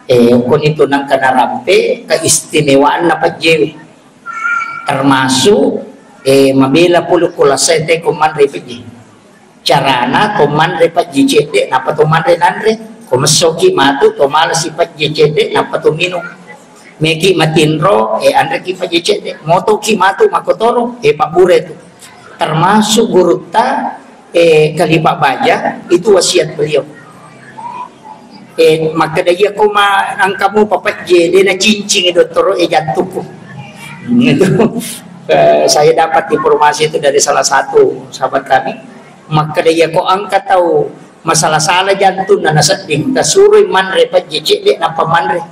eh, konitu nangka narampe keistimewaanna pejje. Termasuk, eh, mabela pole ko lasai te ko manre pejje. Carana to manre pajji cedde, nappa to manre nanre. Ko messoki matu, to malasi pajji cedde, nappa to minung. Meki matinro, e anreki pajji cedde. Motoki matu, makotoro, e pabbure tu. Termasuk gurutta, e, Khalifah Baja, itu wasiat beliau. E, makkeda iya ko ma engkamu papajje, de nacincingi dottoro, e, jantukku. Itu, eh, saya dapat informasi itu dari salah satu sahabat kami. Makkeda iya ko engka tau masala-sala jantunna nasedding, tasuroi manre pejje cedde nappa manre.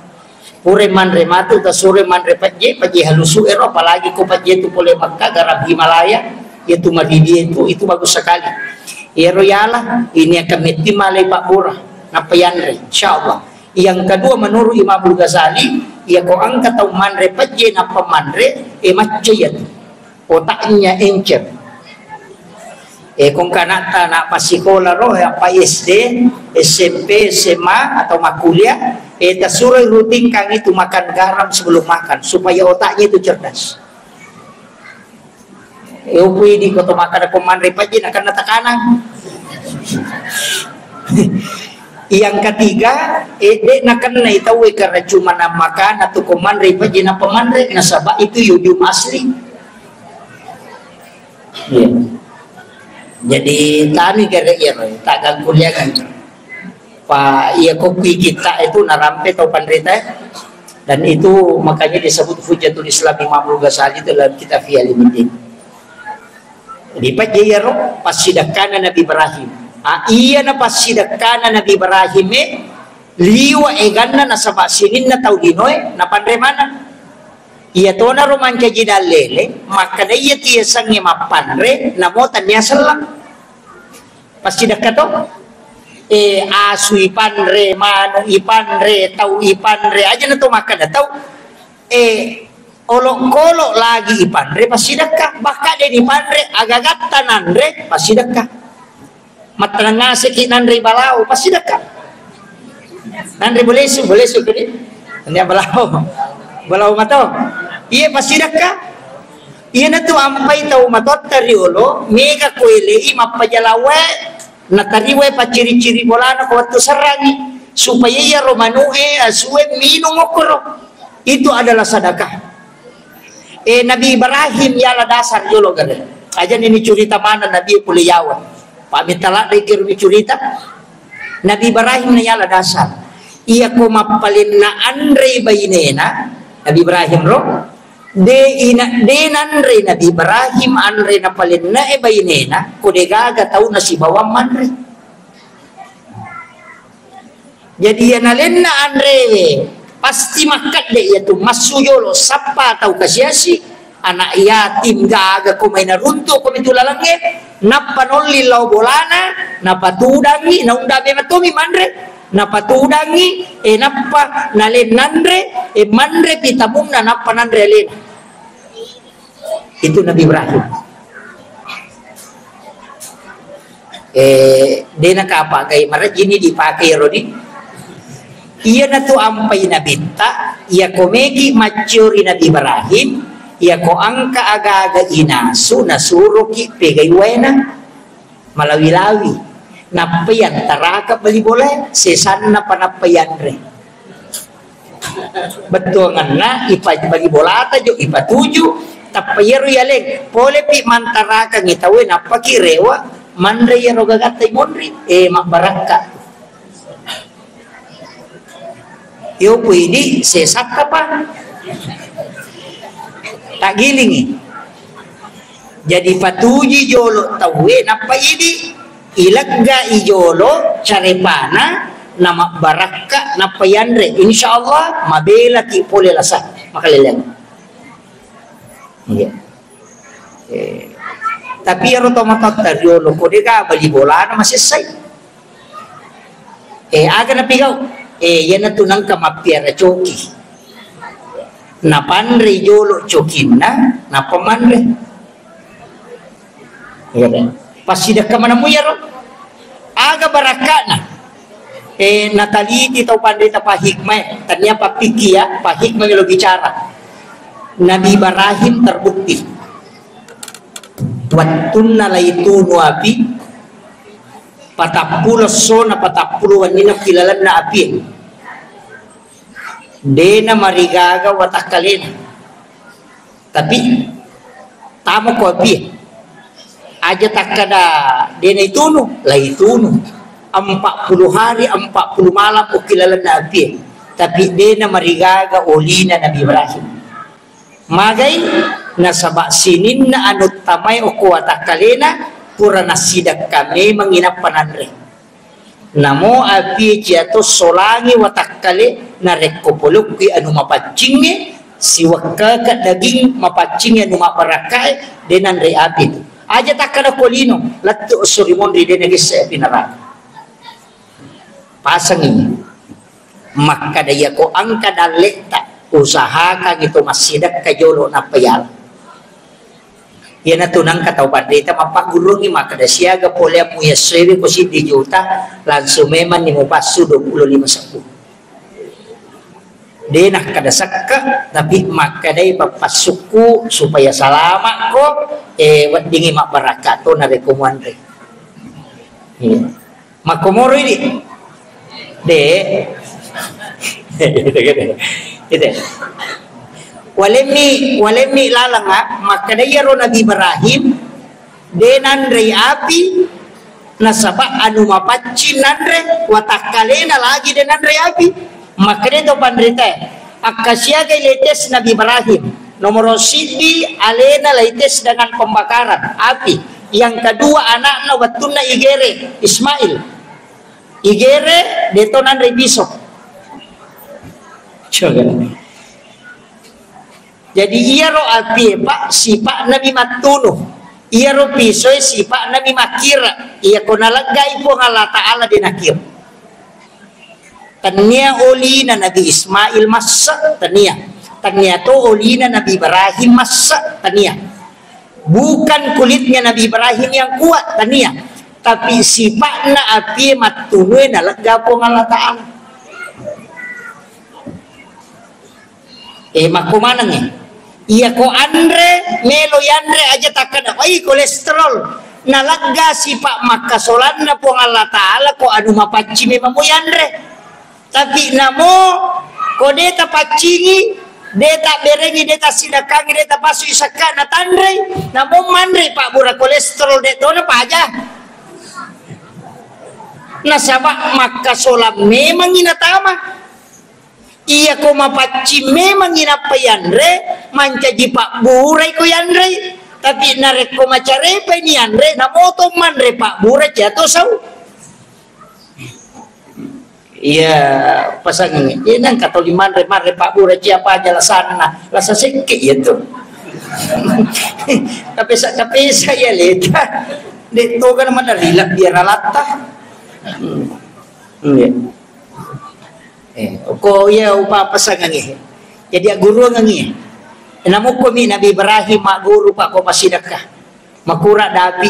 Pura manre matu, tasuroi manre pejje, pejje halusu ero, apalagi ko pejje tu pole Mekka, garam Himalaya, yaitu maridi itu, itu bagus sekali. Iyaro yala, ini akan metti malai pabbura, nappa yanre, insyaallah. Yang kedua, menurut Imamul Ghazali, iya ko engka tau manre pejje nappa manre, e macca iyatu. Otaknya encer. E, kong kanatta na passikola ro, apa S D, S M P, S M A, atau makkuliah, e, tasuroi rutinkan itu makan garam sebelum makan, supaya otaknya itu cerdas. E, upu idi ko to makkeda ko manre pejje nakenna tekanan. Yang ketiga, e, de nakennai tauwe karena cuma na makan atau ko manre pejje nappa manre, nasaba itu yodium asli. Iya. Jadi tani kere iya, tak gangkuliangan. Pa iya, kokki kita itu narampe tau panrita, dan itu makanya disebut Hujjatul Islam Imamul Ghazali dalam kitab Ihya Ulumuddin. Jadi pajjai iyaro passidekkana Nabi Ibrahim. Ah, iya na passidekkana Nabi Ibrahim e, liwa eganna nasaba sininna tau linoe napanre maneng. Iya tonaro mancaji dallele, makkeda iya tiasengnge mappanre, namo tania selleng. Passidekka to? E, asu ipanre, manu ipanre, tau ipanre, aja na to makkeda tau. E, olokolo lagi ipanre, passidekka. Bakka de nipanre, agagatta nanre, passidekka. Mattenang ngaseki nanre balao, passidekka. Nanre bolesu, bolesu kedi. Nanre balao. Balao mato. Iya, passidekka. Iyanatu ampai tau matotta riolo, mega ko elei mappajalawae, natariwae pacciri-ciri bolana ko wettu serrangi, supaya iyaro manu'e, asue minung okkoro. Itu adalah sedekah. E, Nabi Ibrahim yala dasar jolo gare. Aja ni curita mana Nabi pule yawa. Pamita ladde kiro curita. Nabi Ibrahim na yala dasar. Iya ko mappalenna anre bainena, Nabi Ibrahim ro. De ina, de nanre Nabi Ibrahim anre napalenna e bainena, ko de gaga tau nasibawang manre. Jadi iya nalenna anrewe, pasti makkedde iyatu massu jolo sappa tau kasiasi, anak yatim gaga ko mai naruntu ko mitu lalengnge, nappa nolli lao bolana, napatudangi, naunda mematomi manre, napatudangi, e nappa nalen nanre, e manre pitamunna, nappa nanre alena. Itu Nabi Ibrahim. Eh, dena kapa gai marajini dipakai rodi. Iya natu ampai nabitta, iya komeki maccuri Nabi Ibrahim, iya ko angka agaga inasu nasuroki pegai waena. Malawi-lawi. Nappai antaraka bali bolae, sesanna pa nappai anre. Bettuangenna ipa-, bali bolata jo ipatuju, tappa iyaro yaleng, polepi mantarakangngi tauwe, nappaki rewa manre iyaro gagatta imonri, eh, mabbarakka. Yoku idi sesakka pa. Taggilingi. Jadi patuji jolo tauwe, nappa idi ilegga i jolo carepana, namabbarakka, nappa yanre. Insya Allah mabelaki pole lasa makaleleang. Iya. Eh, tapi iyaro to matotta riolo ko dega bali bolana masessai. Eh, aga napigau? Eh, iyanatu nengka mappiara coki. Napanrei jolo cokinna, nappa manre. Iya, deh. Passidekka manemu iyaro. Aga barakka'na? Eh, nataliti tau panrita pahikmai, tania pappiki ya, pahikmai lo bicara. Nabi Ibrahim terbukti. Wattunna laitunu api, patappulo essona, patappulo wenninna ki lalenna api. Dena marigaga watakkalena. Tapi tamo ko api. Aja takkada dena itunu, laitunu. Empat puluh hari, empat puluh malam uki lalenna api. Tapi dena marigaga olina Nabi Ibrahim. Magai? Nasaba sininna anu tamai okko watakkalena pura nassidekka memang inappa nanre. Namo apie ciato solangi watakkale narekko polokki anu mapaccingnge siwekkaka daging mapaccingnge anu mabbarakkae de nanre api tu. Aja takkada ko lino, lettu esso ri monri de nagesse api neraka. Pasangi. Makkada iyako engka dalletta, usahakangi to massidekka jolo nappa yala. Iyanatu nengka tau panrita mappaggurungngi makkada siaga poleammu yessoewe ko siddi juta, langsung memanni mupassu dua puluh lima seppuh. De nakkada sekke, tapi makkadai pappassukku supaya salamakko, eh, weddingi mabbarakka to narekko muanre. Iya. Makkomoro idi. De. Gitu. Walemmi, walemmi lalanga, makkada iyaro Nabi Ibrahim, de nanrei api, nasaba anu mapaccing nanre, watakkalena lagi de nanrei api. Makkada to panritae, akkasiagai letes Nabi Ibrahim. Nomoro siddi alena laites dengan pembakaran api. Yang kedua anakna wettunna igere Ismail. Igere deto nanre piso. Coba. Jadi iyaro apie, Pak, sipa'na mi mattunu. Iyaro pisoe sipa'na mi makkira. Iyako naleggai Puang Allah Ta'ala de nakira. Tania olina Nabi Ismail massa, tania. Tania to olina Nabi Ibrahim massa, tania. Bukan kulitnya Nabi Ibrahim yang kuat, tania. Tapi sipa'na apie mattunue nalegga Puang Allah Ta'ala. Eh, makko manengngi. Iyako anre, melo yanre aja takkada, "Ai, kolesterol." Nalegga sipa makkasolanna Puang Allah Ta'ala ko anu mapaccing memang mo yanre. Tapi namo ko de tapaccingi, de tabberengi, de tassidekkangi, de tapasui sekka natanrei, namo manrei pabbura kolesterol de tona paja. Nasaba makkasolang memangi natama. Iyako mapaccing memangi nappa yanre, mancaji pabburai ko yanrei. Tapi narekko macarepai ni yanre, namoto manre pabbura ciato sau. Iya, pasangngi. Iya, nengka toli manre, manre pabbura ciapa aja lasanna. Lasa sekke iya tu. Kapesa-kapesa iya leta. Dek toga na mana rilak biar alatta. Hmm. Iya. Eh, ko iya upa pasangngi. Jadi agguruangngi. Namukko mi Nabi Ibrahim magguru pa ko pasidakka. Makura dapi.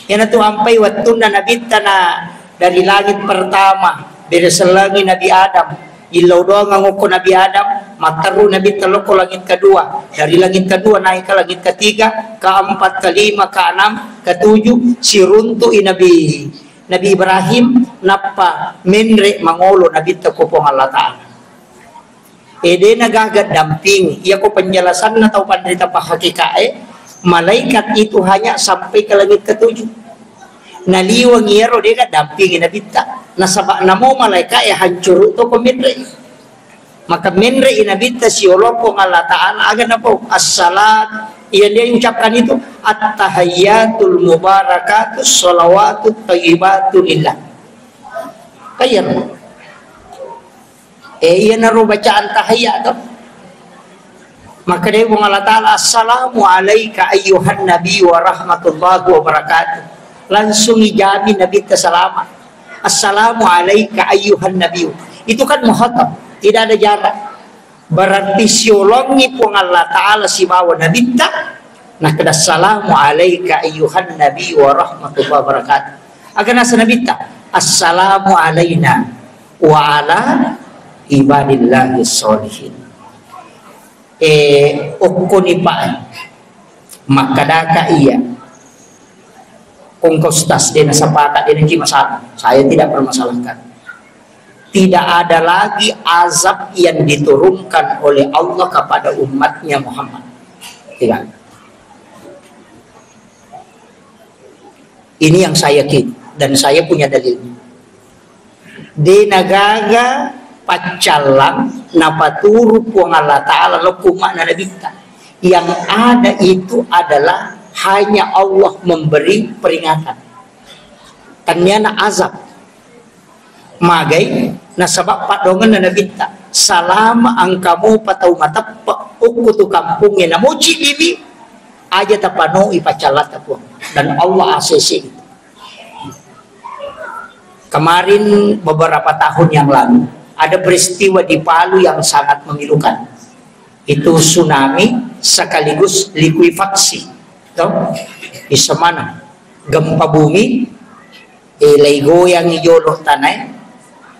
Iyanatu ampai wettunna nabitta na dari langit pertama, bere sellengi Nabi Adam. Illau doang ngokko Nabi Adam, matteru nabitta lokko langit kedua. Dari langit kedua naik ke langit ketiga, keempat, kelima, keenam, ketujuh, siruntu'i Nabi, Nabi Ibrahim, nappa menre mangolo nabitta ko Puang Allah Ta'ala. E, de' na gaga dampingi. Iya ko penjelasanna tau panrita pahakikae, malaikat itu hanya sampai ke langit ketujuh. Naliweng iyaro de' ga dampingi Nabitta. Nasaba namo malaikae hancuru to ko menre. Maka menre i Nabitta siolong Puang Allah Ta'ala, aga napau? Assalam. Iya dia ucapkan itu, "At-tahiyyatul mubarakatus shalawatut thayyibatu lillah." Kayar. Eh, iyanaro bacaan tahiyya to. Maka dia Puang Allah Ta'ala, "Assalamu alaika ayyuhan nabi wa rahmatullahi wa barakatuh." Langsung ijami Nabitta salama. "Assalamu alaika ayyuhan nabi." Itu kan muhatab, tidak ada jarak. Berarti siolongi Puang Allah Ta'ala sibawa Nabitta, nakkeda, "Assalamu alaika ayyuhan nabi wa rahmatullahi wa barakatuh." Aga nasa Nabitta, "Assalamu alaina wa ala ibadillahi sholihin." Eh, okkoni Pak, makkadaka iya. Kongka Ustaz, de' nasepakat, de' naki masalah. Saya tidak permasalahkan. Tidak ada lagi azab yang diturunkan oleh Allah kepada umatnya Muhammad. Tidak. Ini yang saya yakin dan saya punya dalilnya. De' na gaga paccallang napaturu Puang Allah Ta'ala lokku makna Nabitta. Yang ada itu adalah hanya Allah memberi peringatan. Tanniana azab. Magai, nasaba padongenna Nabitta, "Salama engka mopa tau mateppe okko tu kampongnge, namoci dimi, aja tapanoi paccallatta Puang." Dan Allah A C C itu. Kemarin, beberapa tahun yang lalu, ada peristiwa di Palu yang sangat memilukan. Itu tsunami sekaligus likuifaksi. Toh? Di semana gempa bumi, eh, lai goyangi jolo tanae,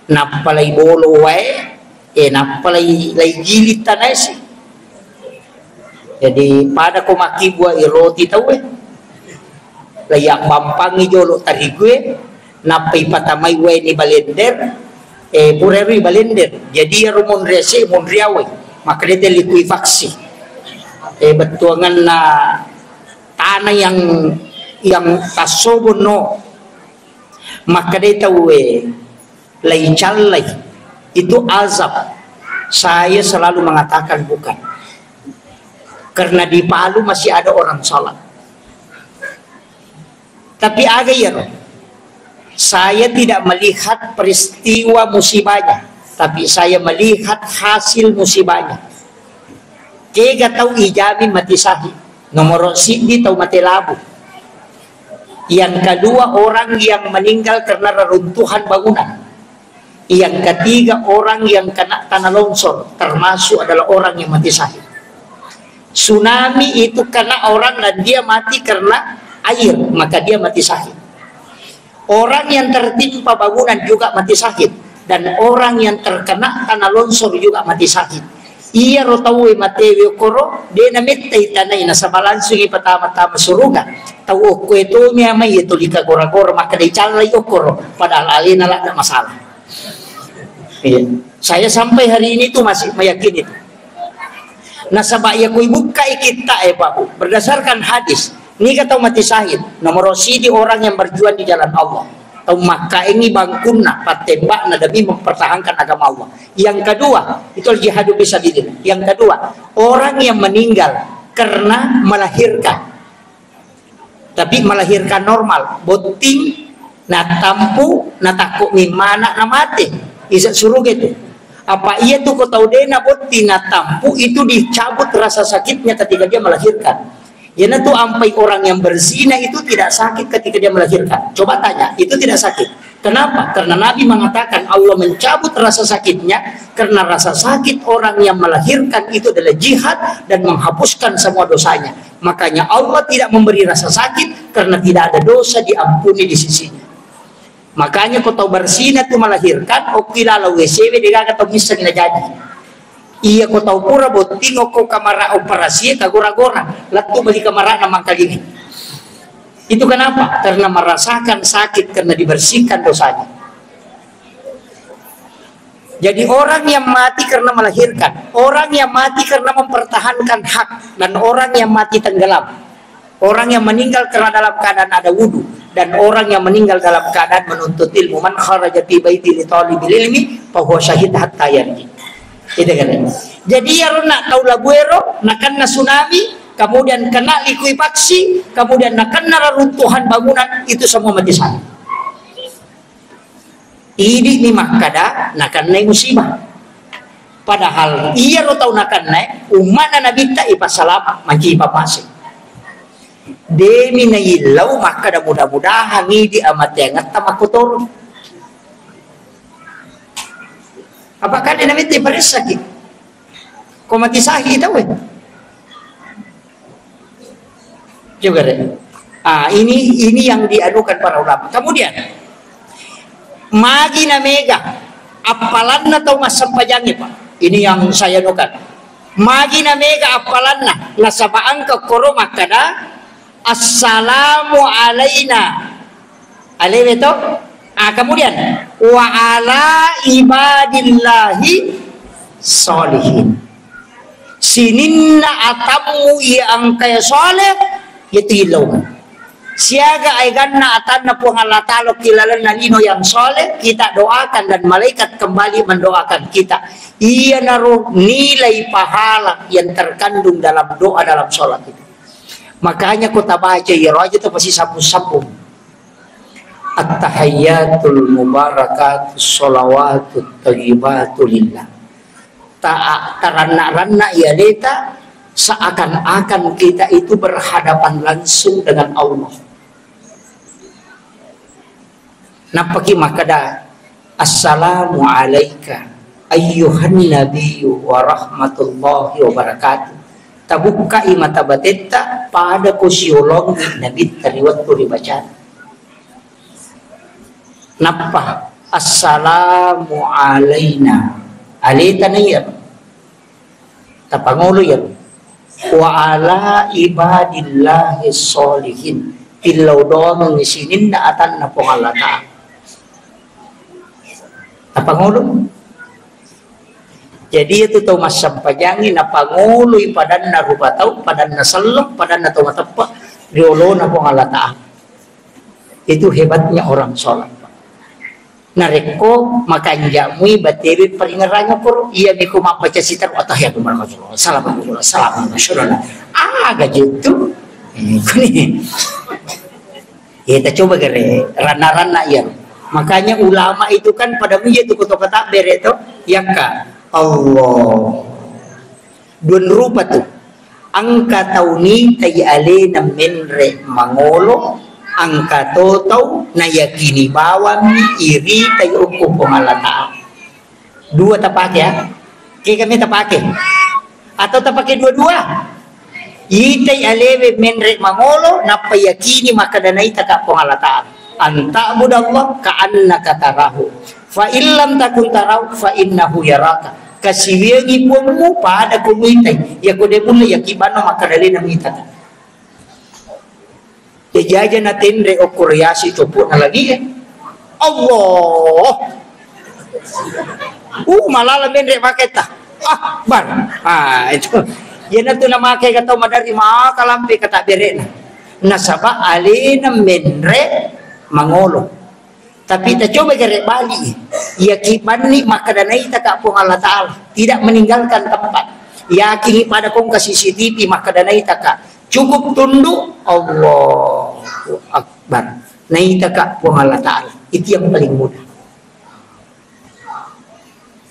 nappa lai bolo wae, eh, nappa lai, lai giling tanae si. Jadi, pada ko makkibua i roti tauwe, lai yabbampangi jolo tarigue, nappa ipatamai wae ni balender, eh, pura ri balender. Jadi, iyaro monri ase, monri awai. Makkedai te likuifaksi. Eh, bettuanganna tanah yang, yang tassobonno. Makkedai tauwe, lai callai, itu azab. Saya selalu mengatakan bukan. Karena di Palu masih ada orang sholat. Tapi aga iyaro? Saya tidak melihat peristiwa musibahnya, tapi saya melihat hasil musibahnya. Kega tau ijamin mati syahid? Nomor siddi tau mate labu. Yang kedua, orang yang meninggal karena reruntuhan bangunan. Yang ketiga, orang yang kena tanah longsor, termasuk adalah orang yang mati syahid. Tsunami itu kena orang dan dia mati karena air, maka dia mati syahid. Orang yang tertimpa bangunan juga mati syahid, dan orang yang terkena tanah longsor juga mati syahid. Iyaro tauwe matewe okkoro, de' namettai tanai, nasaba langsungi patama-tama suruga. Tau okkoe tomi amai e tuli kagora-gora, makkeda icallai okkoro, padahal alena ladde masalah. Iya. Saya sampai hari ini tuh masih meyakini itu. Nasaba iya ko ibukkai kitta e, Pak Bu, berdasarkan hadis, niga tau mati syahid? Nomor sidi orang yang berjuang di jalan Allah. Tau makkaengi bangkunna, pattembakna demi mempertahankan agama Allah. Yang kedua, itu al-jihadu fisabilillah. Yang kedua, orang yang meninggal karena melahirkan. Tapi melahirkan normal, botting, natampu, natakko mimmana, namate. Isa suruga itu. Apa iya tu ko tau de' nabotting, natampu, itu dicabut rasa sakitnya ketika dia melahirkan. Iyanatu ampai orang yang berzina itu tidak sakit ketika dia melahirkan. Coba tanya, itu tidak sakit. Kenapa? Karena Nabi mengatakan Allah mencabut rasa sakitnya karena rasa sakit orang yang melahirkan itu adalah jihad dan menghapuskan semua dosanya. Makanya Allah tidak memberi rasa sakit karena tidak ada dosa diampuni di sisinya. Makanya ko tau berzina tu melahirkan, okki lalo W C W degaga tau misseng na jadi. Iya ko tau pura botting okko kamara operasi kagora-gora, lettu beli kamara na mangkalingi. Itu kenapa? Karena merasakan sakit karena dibersihkan dosanya. Jadi orang yang mati karena melahirkan, orang yang mati karena mempertahankan hak, dan orang yang mati tenggelam. Orang yang meninggal karena dalam keadaan ada wudu, dan orang yang meninggal dalam keadaan menuntut ilmu. Man kharaja fi baiti li talibil ilmi, fahuwa syahid hatta yarji. Itu kan. Jadi iyaro na tau labuero, nakenna tsunami, kemudian kena likuifaksi, kemudian nakenna reruntuhan bangunan, itu semua mati syahid. Idi'ni makkada nakennai musibah. Padahal iyaro tau nakennai umma'na Nabitta ipassalama, mancaji pammasei. Demi naillau makkada mudah-mudahan idi amateangetta makkotoro. Apa kan Nabitta iparessaki? Ko mati syahid tauwe. Coba deh. Ah, ini ini yang dianukan para ulama. Kemudian, magi na mega appalanna tau massempajangnge, Pak. Ini yang saya anukan. Magi na mega appalanna, nasaba engka koro makkada, "Assalamu alaina." Alewe to? Ah, kemudian, "Wa ala ibadillahi sholihin." Sininna atammu iya engkae soleh, itu illau. Siaga aeganna atanna Puang Allah Ta'ala ki lalenna lino yang soleh, kita doakan dan malaikat kembali mendoakan kita. Iyanaro nilai pahala yang terkandung dalam doa dalam sholat itu. Makanya ko tabaca iyaro aja to pasti sambung-sambung. At-tahiyyatul mubarakatus shalawatut thayyibatu lillah. Ta-, taranna-ranna iya aleta seakan-akan kita itu berhadapan langsung dengan Allah. Nappaki makkada, "Assalamu alaika ayyuhan nabiyyu wa rahmatullahi wa barakatuh." Tabukkai mata batetta, pada ko siolongi Nabitta ri wettu ribacana. Nappa, "Assalamu alaina." Aleta na iya. Tapangolo iya. "Wa ala ibadillahi sholihin." Tillau doang sininna atanna Puang Allah Ta'ala. Tapangolo. Jadi itu tau massempajangngi napangoloi padanna rupa tau, padanna selleng, padanna tau mateppa ri olona Puang Allah Ta'ala. Itu hebatnya orang sholat. Narekko makanja'mui batewe paringerrang koro, iya miko mabbaca sitaro, "Attahiyatu, assalamu, assalamu, assalamu." Aga jettu. Eh, kuni. Ya, kita coba gere, ranna-ranna iya. Makanya ulama itu kan pada muja tu koto kata bere to, yakka Allah. Dua rupa tu. Engka tau nitai alena menre mangolo, engka to tau nayakini bawammi iritai okko Puang Allah Ta'ala. Dua tapake, ya. Ke kami tapake. Atau tapake dua-dua. Itai alewe menre mangolo, nappa yakini makkada naitaka Puang Allah Ta'ala. Anta'budallah ka'annaka tarahu. Fa illam takun tarahu, fa innahu yaraka. Kasiwiangi puangmu pada ko muitai. Iya ko de mulle, iya kibanno makkada lena muitaka. Jaji aja natenre okko riasi coppo'na lagi, eh. Allah. Uh, malala menre maketta. Akbar. Ah, itu. Iyanatu namake ka tau madari maka lampe kata berena. Nasaba alena menre mangolo. Tapi tacoba gare bali. Iya kibanni makkada naitaka Puang Allah Ta'ala. Tidak meninggalkan tempat. Yakini pada kongka C C T V makkada naitaka. Cukup tunduk, Allahu Akbar. Naitaka Puang Allah Ta'ala. Itu yang paling mudah.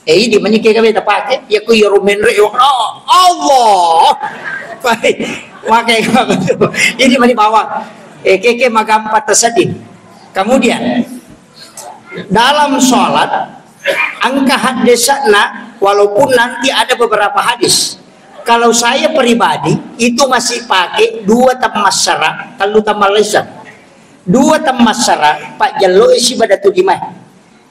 Eh, idi mani ke gawe tapake, ya ku yaro menre, oh, Allah. Pakai, pakai apa tu? Idi mani bawang. Eh, keke magampa tersedih. Kemudian, dalam sholat, engka haddesana, walaupun nanti ada beberapa hadis. Kalau saya pribadi, itu masih pakai dua temmassara, tellu temmallaisang. Dua temmassara, pajjello isi badatu lima.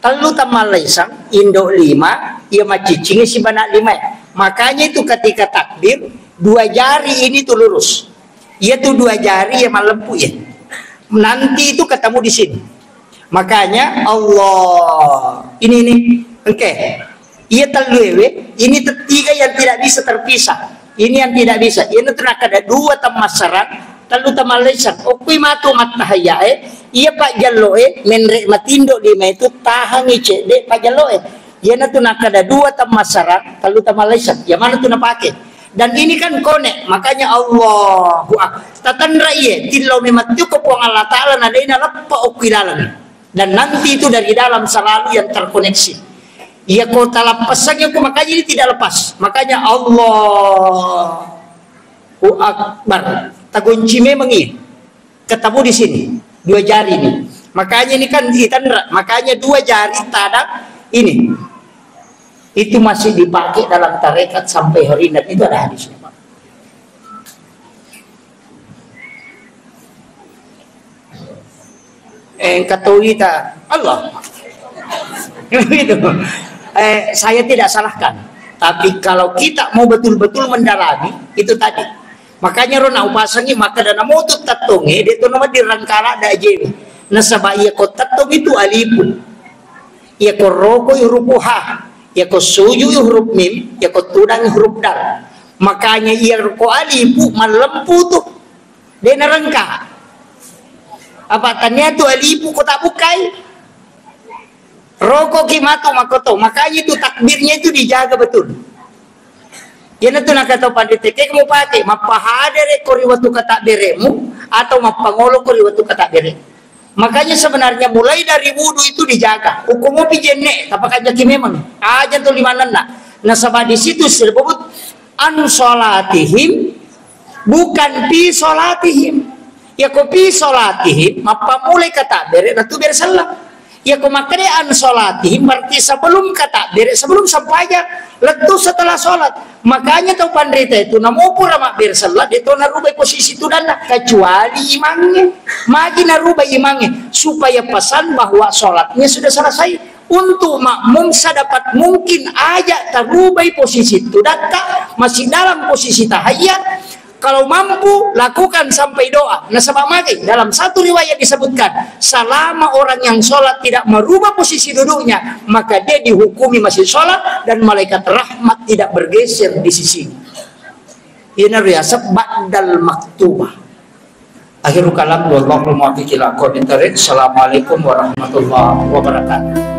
Tellu temmallaisang, indo lima, iya macciccingi sibawa anak lima. Makanya itu ketika takbir, dua jari ini tuh lurus. Iya tuh dua jari ya malempu ya. Nanti itu ketemu di sini. Makanya Allah, ini, ini, oke. Iya tellu ewe, ini te-, tiga yang tidak bisa terpisah. Ini yang tidak bisa. Iyanatu nakkeda dua temmassarang, tellu temmallaisang. Okkui matu mattahayyae, iya pajjalloe, menre matindo lima itu tahangi cedde pajjalloe. Iyanatu nakkeda dua temmassarang, tellu temmallaisang. Yang mana tu napake? Dan ini kan konek, makanya Allahu Ak-, tatanra iye, tillau memang tu ko Puang Allah Ta'ala na dena leppa okkui laleng. Dan nanti itu dari dalam selalu yang terkoneksi. Iya ko talappassangi ko, makanya ini tidak lepas. Makanya Allahu Akbar. Tagonci memang iya. Ketemu di sini. Dua jari ini. Makanya ini kan itanra. Makanya dua jari tada ini. Itu masih dipakai dalam tarekat sampai hari ini. Itu ada hadisnya, Pak. Eh, ketahui tak? Allah. Gitu. Eh, saya tidak salahkan. Tapi kalau kita mau betul-betul mendalami, itu tadi. Makanya ro naupasangi, maka dana motu tattonge, dia tu nama dirangkala da jewe. Nasaba iya ko tattong itu alifu. Iya ko roko huruf ha. Iya ko suju huruf mim. Iya ko tudang huruf dal. Makanya iya ko alifu mallempu tu. De narengka. Apa tania tu alifu ko tak bukai? Roko ki matu makoto. Makanya itu takbirnya itu dijaga betul. Iyanatu nakatau pandita, ke kamu pakai, mappahadere ko ri wettu katakberemu atau mappangolo ko ri wettu katakbere. Makanya sebenarnya mulai dari wudu itu dijaga. Hukum mopi jenne, tapakajaki memang. Aja tu limanenna. Nasaba di situ disebut an salatihim, bukan fi salatihim. Ya ko fi salatihim, mappamulai katakbere, ratu bere sallam. Iya ko makkeda an salatihim, berarti sebelum katakbere, sebelum sempajang, lettu setelah salat. Makanya tau panrita itu, namo pura mabbere sallat, de to narubai posisi tudanna, kecuali imangnge. Magi narubai imangnge, supaya pesan bahwa salatnya sudah selesai. Untuk makmum sedapat mungkin aja tarubai posisi tudatta, masih dalam posisi tahiyat, kalau mampu, lakukan sampai doa. Nasaba magai, dalam satu riwayat disebutkan, selama orang yang sholat tidak merubah posisi duduknya, maka dia dihukumi masih sholat dan malaikat rahmat tidak bergeser di sisinya. Ini riasab ba'dal maktubah. Akhirul kalam, wallahul muwaffiq ila aqwamit thariq. Assalamualaikum warahmatullahi wabarakatuh.